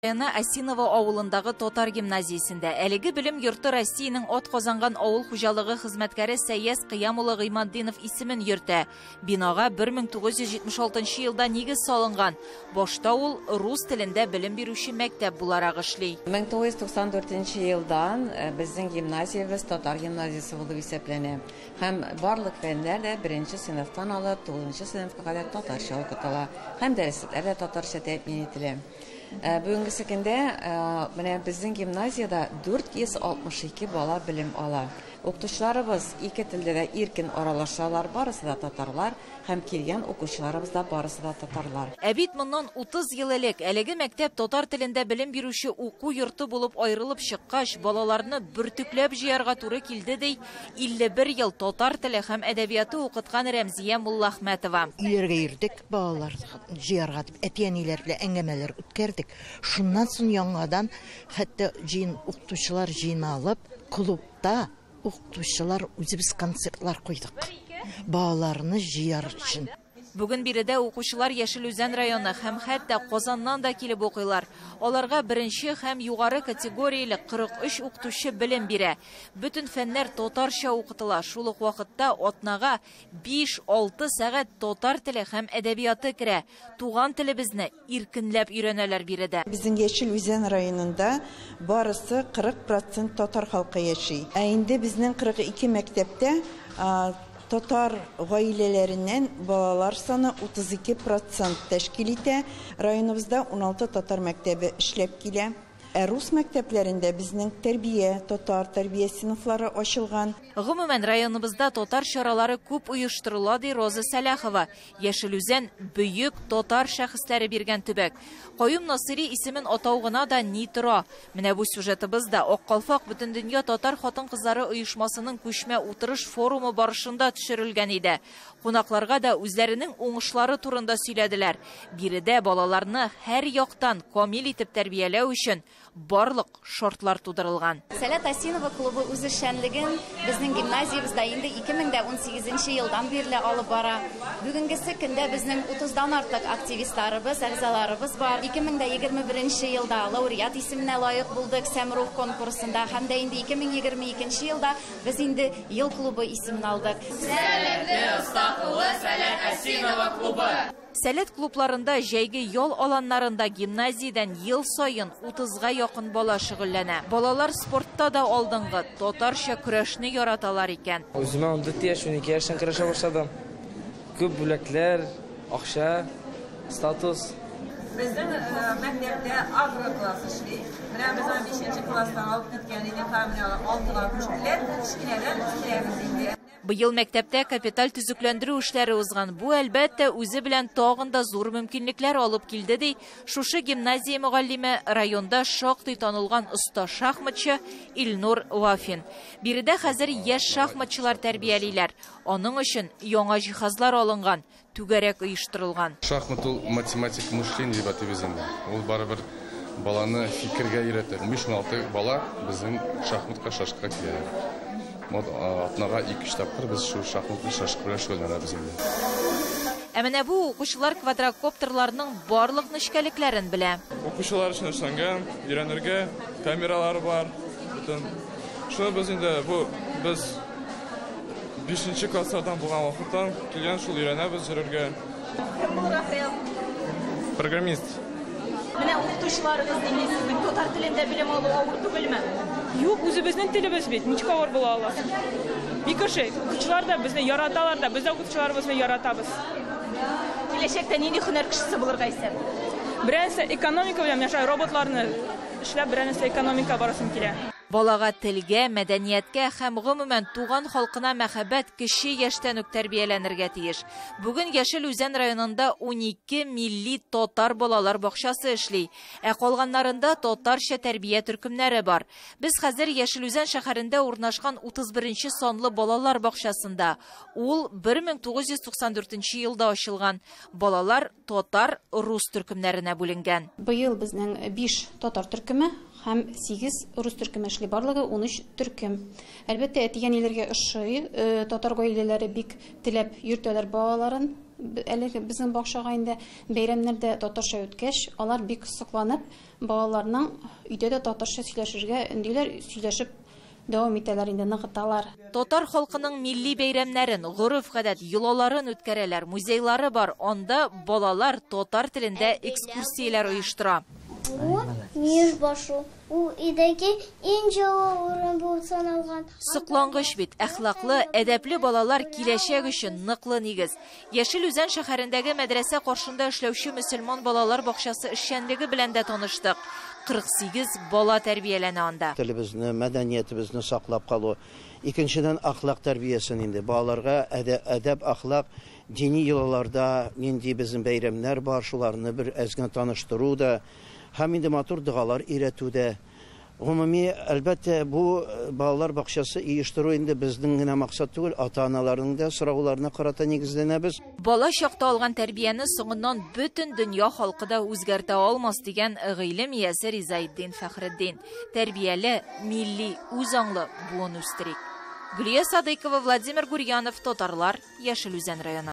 Районы Осиново авылындагы татар гимназиясендә. Әлеге белем йорты Россиянең атказанган авыл хуҗалыгы хезмәткәре Сәяс Кыям улы Гыйматдинов исемен йөртә. Бинага 1976 елда нигез салынган. Башта ул рус телендә белем бирүче мәктәп буларак эшли. 1994 елдан безнең гимназиябез татар гимназиясе булып исәпләнә. Һәм барлык фәннәр дә беренче сыйныфтан алып 9 сыйныфка кадәр татарча укытыла. Һәм дәреслекләр дә татарча тәэмин ителә. Бүгенгесе көндә менә безнең гимназиядә 462 бала белем ала. Укытучыларыбыз ике телдә дә иркен аралашалар, барысы да татарлар, һәм килгән укучыларыбыз да барысы да татарлар. Ә бит моннан 30 ел элек әлеге мәктәп татар телендә белем бирүче уку йорты булып аерылып чыккач, балаларны бөртекләп җыярга туры килде, ди 51 ел татар теле һәм әдәбияты укыткан Рәмзия Муллахмәтова. Өйләргә йөрдек, балалар җыярга дип, әти-әниләр белән әңгәмәләр үткәрдек. Шуннан соң яңадан хәтта җыен укытучылар җыйналып, клубта укытучылар үзебез концертлар куйдык. Балаларны җыяр өчен. Бүген биредә укучылар Яшел Үзән районы һәм хәтта Казаннан да килеп укыйлар. Аларга беренче һәм югары категорияле 43 укытучы белем бирә. Бөтен фәннәр татарча укытыла. Шул ук вакытта атнага 5-6 сәгать татар теле һәм әдәбияты керә. Туган телебезне иркенләп өйрәнәләр биредә. Безнең Яшел Үзән районында барысы 40% татар халкы яши. Ә инде безнең 42 мәктәптә татар гаиләләреннән балалар саны 32% тәшкил итә. Районыбызда 16 татар мәктәбе эшләп килә. Ә рус мәктәпләрендә безнең тәрбия, татар тәрбия сыйныфлары ачылган. Гомумән, районыбызда татар чаралары күп оештырыла, ди Роза Сәлахова. Яшел Үзән бөек татар шәхесләре биргән төбәк. Каюм Насыйри исемен атау гына да ни тора. Менә бу сюжетыбыз да Ак калфак Бөтендөнья татар хатын-кызлары оешмасының күчмә утырыш форумы барышында төшерелгән иде. Кунакларга да үзләренең уңышлары турында сөйләделәр. Биредә балаларны һәр яктан камил итеп тәрбияләү өчен барлык шартлар тудырылган. Сәләт Осиново клубы үз эшчәнлеген безнең гимназиябездә инде 2018 елдан бирле алып бара. Бүгенгесе көндә безнең 30-дан артык активистларыбыз, әгъзаларыбыз бар. 2021 елда лауреат исеменә лаек булдык Сәмрух конкурсында һәм дә инде 2022 елда без инде ел клубы исемен алдык. Сәләтле, оста куллы Сәләт Осиново клубы. Сәләт клубларында җәйге ял аланнарында гимназиядән ел саен 30-га якын бала шөгыльләнә. Балалар спортта да алдынгы, татарча көрәшне яраталар икән. Үземә 14 яшь, 12 яшьтән көрәшә башладым. Күп бүләкләр, акча, статус. Безнең мәктәптә агрокласс эшли. Менә без аны 5 класстан алып киткән идек, һәм менә 6-га күчтеләр. Кечкенәдән үстерәбез инде. Быел мәктәптә капиталь төзекләндерү эшләре узган. Бу, әлбәттә, үзе белән тагын да зур мөмкинлекләр алып килде, ди шушы гимназия мөгаллиме, районда шактый танылган оста шахматчы Илнур Вафин. Биредә хәзер яшь шахматчылар тәрбиялиләр. Аның өчен яңа җиһазлар алынган, түгәрәк оештырылган. Шахмат ул математик мышление дип атыйбыз инде. Ул барыбер баланы фикергә өйрәтә. 15-16 бала безнең шахматка, шашкага килә. Вот, атнага 2-3 тапкыр без шу шахматны, шашка белән шөгыльләнәбез инде. Ә менә бу укучылар квадрокоптерларның барлык нечкәлекләрен белә. Укучылар өчен эшләнгән, өйрәнергә камералар бар. Бөтен. Шуны без инде бу без 5 класслардан булган вакыттан килгән шул өйрәнәбез йөрергә. Кем булырга хыял? Программист. Менә укытучыларыгыз нинди сезнең? Татар телендә белем алу авыр түгелме? Юк, үзебезнең телебез бит, ничек авыр була ала? Бик ошый. Укытучылар да безне яраталар да, без дә укытучыларыбызны яратабыз. Киләчәктә нинди һөнәр кешесе булырга исәп? Беренче экономика белән, менә шулай роботларны эшләп, беренче экономика барасым килә. Балага телгә, мәдәнияткә һәм гомумән туган халкына мәхәббәт кече яшьтән үк тәрбияләнергә тиеш. Бүген Яшел Үзән районында 12 милли татар балалар бакчасы эшли, ә калганнарында татарча тәрбия төркемнәре бар. Без хәзер Яшел Үзән шәһәрендә урнашкан 31 санлы балалар бакчасында. Ул 1994 елда ачылган. Балалар татар, рус төркемнәренә бүленгән. Быел безнең 5 татар төркеме һәм 8 рус төркеме эшли, барлыгы 13 төркем. Әлбәттә, әти-әниләргә ошый, татар гаиләләре бик теләп йөртәләр балаларын. Әлеге безнең бакчага инде бәйрәмнәрдә татарча үткәч, алар бик сокланып, балаларның өйдә дә татарча сөйләшергә өндиләр, сөйләшеп дәвам итәләр инде, ныгыталар. Татар халкының милли бәйрәмнәрен, гореф-гадәт, йолаларын үткәрәләр, музейлары бар. Анда балалар татар телендә экскурсияләр оештыра. Бу мич башы. Ул өйдәге иң җылы урын булып саналган. Соклангыч бит, әхлаклы, әдәпле балалар киләчәк өчен ныклы нигез. Яшел Үзән шәһәрендәге мәдрәсә каршында эшләүче мөселман балалар бакчасы эшчәнлеге белән дә таныштык. 48 бала тәрбияләнә анда. Телебезне, мәдәниятебезне саклап калу. Икенчедән, әхлак тәрбиясен инде. Балаларга әдәп, әхлак, дини йолаларда нинди безнең бәйрәмнәр бар, шуларны бер әз генә таныштыру да, һәм инде матур догалар өйрәтү дә. Гомуми, әлбәттә, бу балалар бакчасы оештыру инде безнең генә максат түгел, ата-аналарның да сорауларына карата нигезләнәбез. Бала чакта алган тәрбияне соңыннан бөтен дөнья халкы да үзгәртә алмас дигән гыйлем иясе Ризаэддин Фәхретдин. Тәрбияле, милли, үзаңлы буын үстерик. Гөлия Садыйкова, Владимир Гурьянов, Татарлар, Яшел Үзән районы.